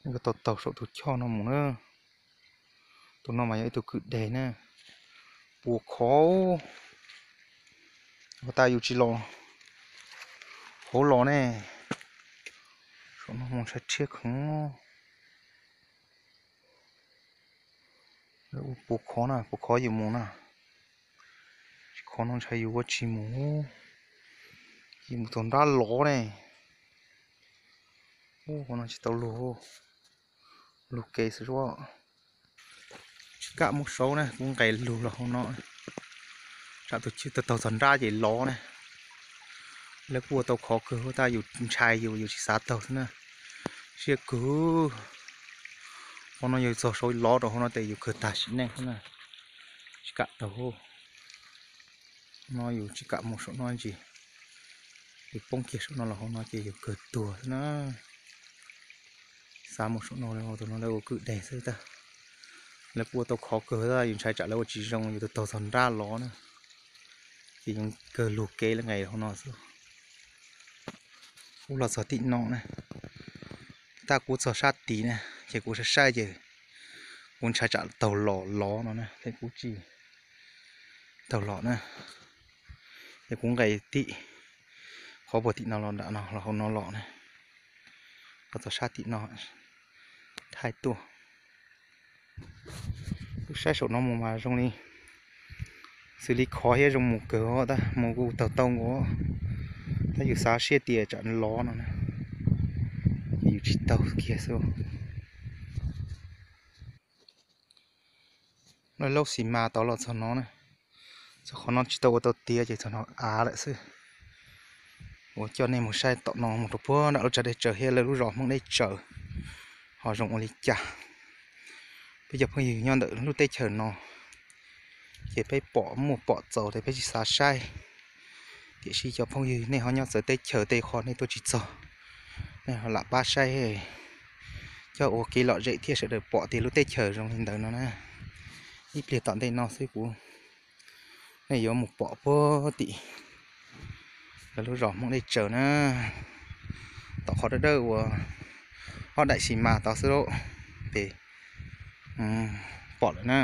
Yuav tau taug saum tus choj no mus na. Tus no mas yog ib tug kwj deg na. Puas khov, ua tas yus tsis los hauv los ne. Saum no mus ntshai tshiab khoom. Puas khov na, puas khov yus mus na. Tsis khov no ntshai yus ua tsis mus. Yus mus tau nrab lov ne. Ub, no tsis tau lug, lug kev xwb. Tsis kam mus saud na, kuv nqes lug los hauv no. Tsam tus cwj taug txog nrab ces lov na. Lawv kuj ua tau khov kawg, tab yus ntshai yus, yus tsis xav taug xwb na. Siab kawg. Hauv no yog txog saud lov rau hauv no tes yus kawg tag sim neej xwb na. Tsis kam taug. No yus tsis kam mus saum no ntsis, yus poob kiag saum no los hauv no ces yus kawg tuag xwb na. Xav mus saum no, tus no lawv ua kwj deg xwb tab. Lawv kuj ua tau khov kawg tab yus ntshai tsam lawv ua tsis zoo yus taug txog nrab lov na. Ces yus kawg lug kev nqes hauv no xwb. Kuv los txog tim no na, tab kuv txog sab tid na, ces kuv saib saib ces kuv ntshai tsam taug los lov no na, ces kuv tsis taug los na. Ces kuv nqes tim qhov puag tim no los nram no los hauv no los na, los txog sab tim no thaij tuaj. Kuv saib saum no mus mas zoo li xws li khov thiab zoo mus kawg os, tab mus kuj taug tau nkaus, tab yus xav siab tias tsam lov no na, ces yus tsis taug kiag xwb. Lawv laub xis mas tod los txog no na, txog qhov no tsis tau ua tau tiav ces txog no av lawm xwb. Kuv coj nej mus saib tom no mus rau puag nram lub tsag dej tsaws thiab lawv lub zos Hmoob Dej Tsaws ho zoo ua li cas. Peb cov phooj ywg nyob ntawm lub teb chaws no ces peb pom muaj pom txaus tes peb tsis xav saib. Tiam sis cov phooj ywg nej ho nyob txawv teb chaws tej qhov nej tuaj tsis txog, nej ho lam pab saib, coj ua kev lom zem thiab sawv daws pom tias lub teb chaws zoo li ntawd no na. Ib pliag tom ntej no xwb kuv, nej yuav mus pom puag tim lawv lub zos Hmoob Dej Tsaws na. Tom qhov dawb dawb uas ob daim xis mas tod xwb lauj, ces pom lawm na.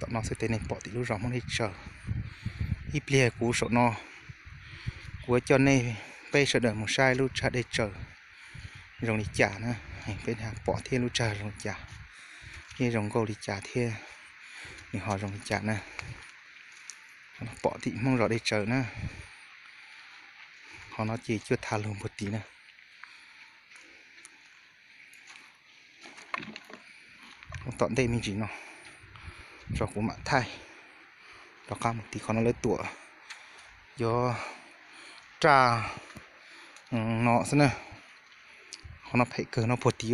Tom no xwb tes nej pom tim lub zos Hmoob Dej Tsaws. Ib pliag kuv saum no, kuv yuav coj nej peb sawv daws mus saib lub tsag dej tsaws zoo li cas na, peb pom thiab lub tsag zoo li cas, thiab zoo nkauj li cas thiab nws ho zoo li cas na. Pom tim Hmoob zos Dej Tsaws na. Qhov no ces cuaj tha lug puag tid na. Tom ntej me ntsis no tso kuv mam thaij rov qab mus tim qhov no lawv tuam cov raj no xwb na. Qhov no phem kawg no puag tid.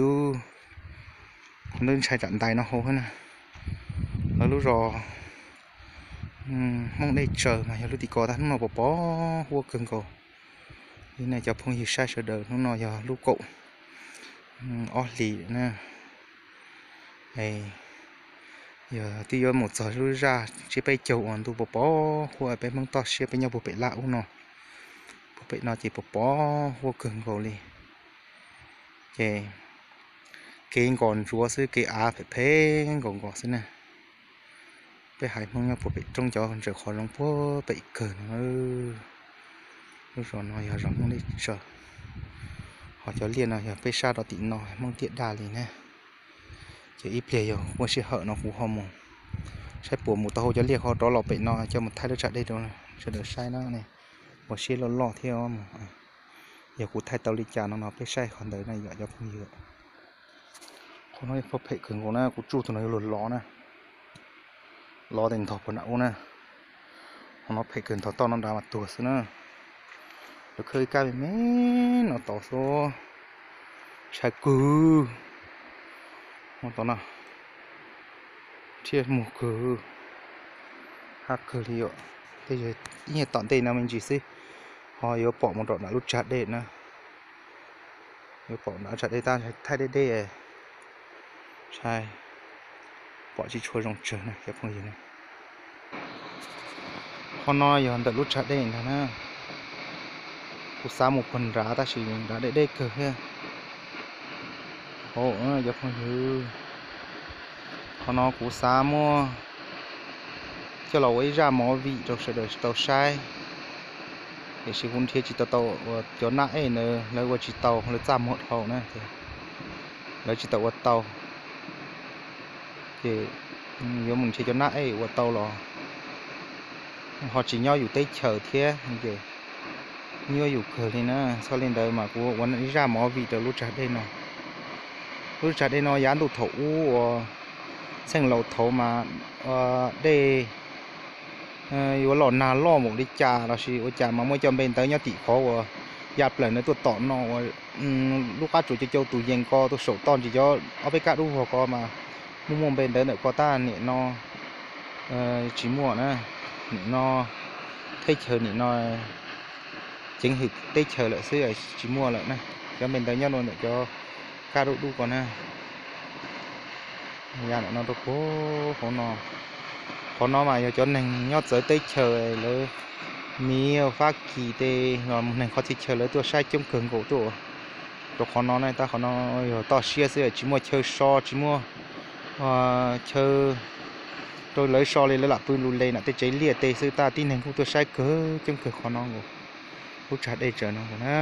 Qhov ntawd ntshai tsam ntais no hauv xwb na. Lawv lub zos Hmoob Dej Tsaws mas yog lub tim ko tag hnub no pos pos huab kawg nkaus. Li nej cov phooj ywg saib sawv daws, hnub no yog lub kaum ob hlis na. Yog twb yuav mus txog lub zaj tsiab peb caug uas ntuj pos pos huab, peb Hmoob toj siab peb nyob puag pem laj ub no, puag pem no ces pos pos huab kawg nkaus li. Ces kev nkos ntsuav xwb, kev av phem phem nkos nkos xwb na. Peb haiv Hmoob nyob puag pem roob cov ntsaws qhov zoov puag pem kawg no. Lub zos no yog zos Hmoob Dej Tsaws. Ho cov liaj no yog peb sab rov tim no Hmoob tiaj daj li na. Ces ib pliag yog muaj sij hawm no kuv ho mus saib puas mus tau hauv cov liaj ho rov los pem no coj mus thaij lub tsag dej rau sawv daws saib na. Ua siab loj loj thiab mus. Yog kuv thaij tau li cas no no peb saib qhov ntawd na yom cov phooj ywg. Qhov no yog phem kawg nkaus na, kuv tsuj tus no yuav luag lov na. Lov tes ntog puag nram ub na. Qhov no phem kawg, ntog toj no nrad mas tuag xwb na. Lawv khawb ib kab me me no tod xwb. Ntshai kawg. Tod na, thiab muag kawg, hab kawg li yom. Tej zaum ib nyuag tom ntej no me ntsis xwb ho yuav pom mus rau nram lub tsag dej na. Yuav pom nram tsag dej tab thaij deb deb, ntshai pom tsis tshua zoo tsawg na cov phooj ywg na. Qhov no yog ntawm lub tsag dej ntag na. Kuv xav mus puag nrad tab sis nrad deb deb kawg thiab. Hauv cov phooj ywg, qhov no kuv xav muab coj los ua ib zaj movie rau sawv daws tau saib. Tiam sis kuv nrhiav tsis tau tau uas cov nab ej ntawd lawv ua tsis tau, lawv txaj muag dhau na, lawv tsis tau ua tau. Ces yuav mus nrhiav cov nab ej ua tau los ho tsis nyob yus teb chaws thiab ces nyuaj yus kawg li na. Txhob li ntawd mas kuv ua ib zaj movie rau lub tsag dej no. Lub tsag dej no yav ntuj thaum ub uas txheej laus thaud mas dej yuav los nag loj npaum li cas los sis ua cas mas muaj cov npe ntawd nyob tim qhov uas ya plaws ntawd tuaj tom no uas lub qab tsuas cau cau tus yees ko tuaj saum toj ntsis cov ob peb kab dub vog ko mas muaj muaj npe ntawd ntawm ko tab nim no tsis muaj na. Nim no teb chaws nim no ceev hwm teb chaws lawm xwb tsis muaj lawm na. Cov npe ntawd nyob rau ntawm cov kab dub dub ko na. Ya ntawm no rau puag hauv no. Qhov no mas yog cov neeg nyob txawv teb chaws lawv, Miv, Fab Kis tes los neeg qhov txhia chaw lawv tuaj saib coob kawg nkaus tuaj rau qhov no ne. Tab qhov no yog toj siab xwb tsis muaj chaw so tsis muaj chaw rau lawv so li, lawv lam pw lus le nram tej tsev liaj teb xwb tab tib neeg kuj tuaj saib kawg coob kawg qhov no nkaus. Lub tsag dej tsaws no na.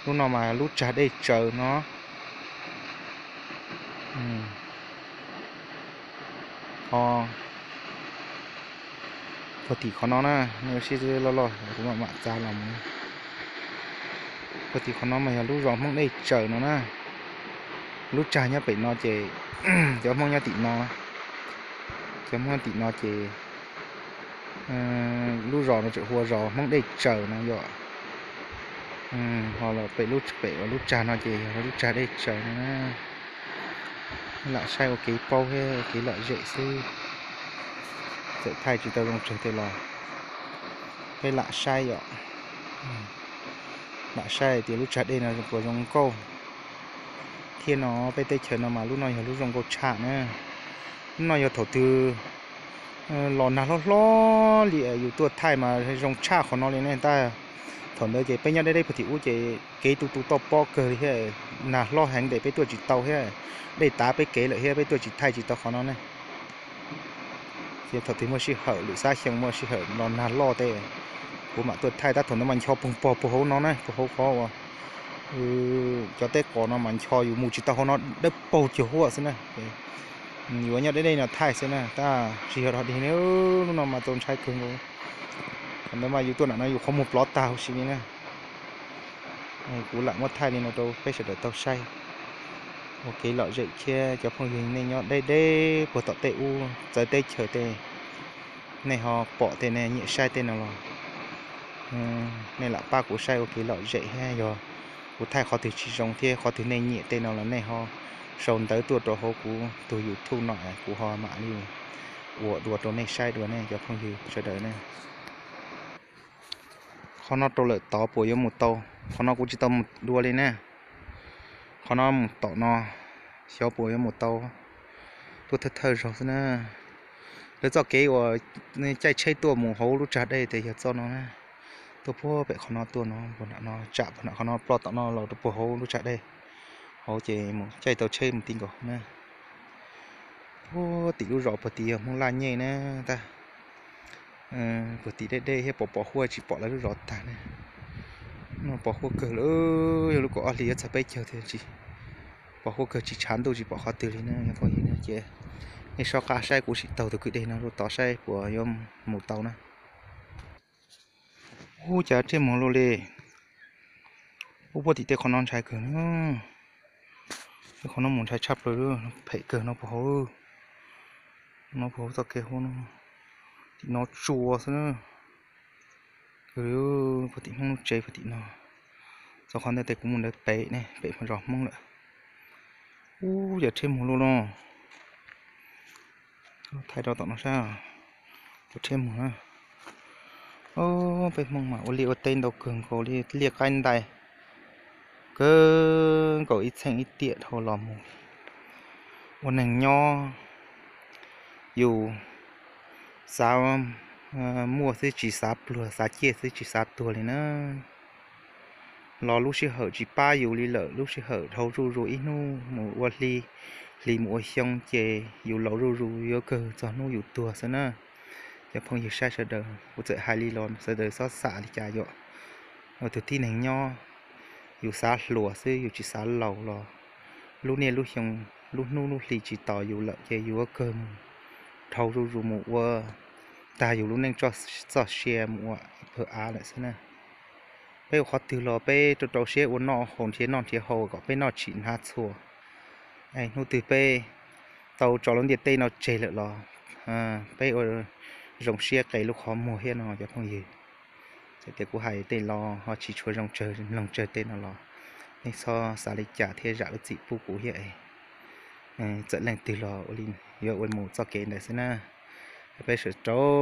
Lub no mas lub tsag dej tsaws no. Ho puag tim qhov no na, nej ua siab loj loj kuv mam mam txav los mus. Puag tim qhov no mas yog lub zos Hmoob Dej Tsaws no na. Lub tsag nyob pem no ces cov Hmoob nyob tim no, cov Hmoob nyob tim no ces lub zos no tseem hu ua zos Hmoob Dej Tsaws no yom. Ho los pem lub pem uas lub tsag no ces yog lub tsag Dej Tsaws no na. Lam saib ua kev paub thiab ua kev lom zem xwb. Txawm thaij tsis tau zoo tsawg tej los peb lam saib yom. Lam saib hais tias lub tsag dej no puas zoo nkauj thiab no. Peb teb chaws no mas lub no yog lub zoo nkauj tshaj na. Lub no yog thaum twg los nag hlob hlob li yus tuaj thaij mas zoo tshaj qhov no li ne. Tab thaum ntawd ces peb nyob deb deb puag tim ub ces kev tu tu toj pob kawg li thiab, nag hlob heev tes peb tuaj tsis tau thiab, dej tav peb kev lawm thiab peb tuaj tsis thaij tsis tau qhov no ne. Ces thaum twg muaj sij hawm lwm xab xyoo muaj sij hawm los nag loj tes kuv mam tuaj thaij. Tab thaum ntawd mas ncho poog pog puag hauv no na, puag hauv qhov uas cov teb qos no mas ncho yus mus tsis tau hauv no, dawb paug cuag huaj xwb na. Yuav nyob deb deb no thaij xwb na, tab tsis yog dog dig li. Lub no mas txaus ntshai kawg nkaus. Thaum ntawd mas yus tuaj nram no yus qhov muag plov tag huv si li na. Kuv lam muab thaij li no rau peb sawv daws tau saib ua kev lom zem thiab cov phooj ywg nej nyob deb deb puag tom tej ub txawv teb chaws tej, nej ho pom tej nej nyiam saib tej no los nej lam pab kuv saib ua kev lom zem thiab. Yog kuv thaij qhov twg tsis zoo thiab qhov twg nej nyiam tej no los nej ho sau ntawv tuaj rau hauv kuv tus YouTube no es kuv ho mam li ua dua rau nej saib dua ne cov phooj ywg sawv daws ne. Qhov no rau lawm tod puas yuav mus tau? Qhov no kuv tsis tau mus dua li ne. Qhov no mus tom no xyov puas yuav mus tau. Tuaj thawj thawj zaug xwb na. Lawv txoj kev uas caij tsheb tuaj mus hauv lub tsag dej tes yog txoj no na. Tuaj puag pem qhov no tuaj no, puag nram no tsam puag nram qhov no ploj tom no los rau puag hauv lub tsag dej hauv ces mus caij tau tsheb mus ti nkaus na. Puag tim lub zos puag tim yog Hmoob Laj Nyej na tab. Puag tim deb deb thiab pos pos huaj tsis pom lawv lub zos tag ne. No pos huaj kawg lawm, yog lub kaum ob hlis yuav txog peb caug thiab tsis pos huaj kawg, tsis tshav ntuj tsis pom qhov twg li na. Yog phooj ywg ces nej sob qab saib kuv sim taug tus kwj deg no rau tod saib puas yuav mus tau na. Ub, cas rhiab muag luaj li. Ub, puag tim tej qhov no ntshai kawg na. Tej qhov no mus ntshai tshaj plaws li, phem kawg no puag hauv. No puag hauv txoj kev hauv no, tim no tsua xwb na. Puag tim Hmoob lub tsev puag tim no. Txog qhov ntawd tes kuv mus ntawd pem ne, pem zos Hmoob lawm. Ub, cas rhiab muag luaj no. Thaij rau tom no saib, tus rhiab muag na. Peb Hmoob mas ua liaj ua teb ntau kawg nkaus li, liaj qaib ntais kawg nkaus ib txheej ib tiam dhau los mus ua neeg nyob. Yus xav muaj xwb tsis xav pluag, xav ciaj xwb tsis xav tuag li na. los lub sij hawm tsis pab yus li lawm, lub sij hawm dhau zuj zus ib hnub mus ua hli, hli mus ua xyoo ces yus laus zuj zus yuav kawg txog hnub yus tuag xwb na. Cov phooj ywg saib sawv daws, kuv txawm hais li los sawv daws txhob xav li cas yom. Ua tus tib neeg nyob, yus xav hluas xwb yus tsis xav laus los lub niaj lub xyoo, lub hnub lub hli tsis tos yus lawm ces yus yuav kawg mus dhau zuj zus mus ua tag yus lub neej txoj sia mus ua ib pawg av lawm xwb na. Peb ua qhov twg los peb rau rau siab ua noj haus, nrhiav noj nrhiav haus kom peb noj tsim hnav txhua. Hnub twg peb tau tso lub ntiaj teb no tseg lawm los peb ua zoo siab qe lub qhov muag thiab no cov phooj ywg. Txawm tias kuv hais tej los ho tsis tshua zoo tsawg mloog tsawg tej no los nej txhob xav li cas thiab zam lub txim pub kuv thiab es txawm leej twg los yuav ua mus txoj kev ntawd xwb na. Peb sawv rau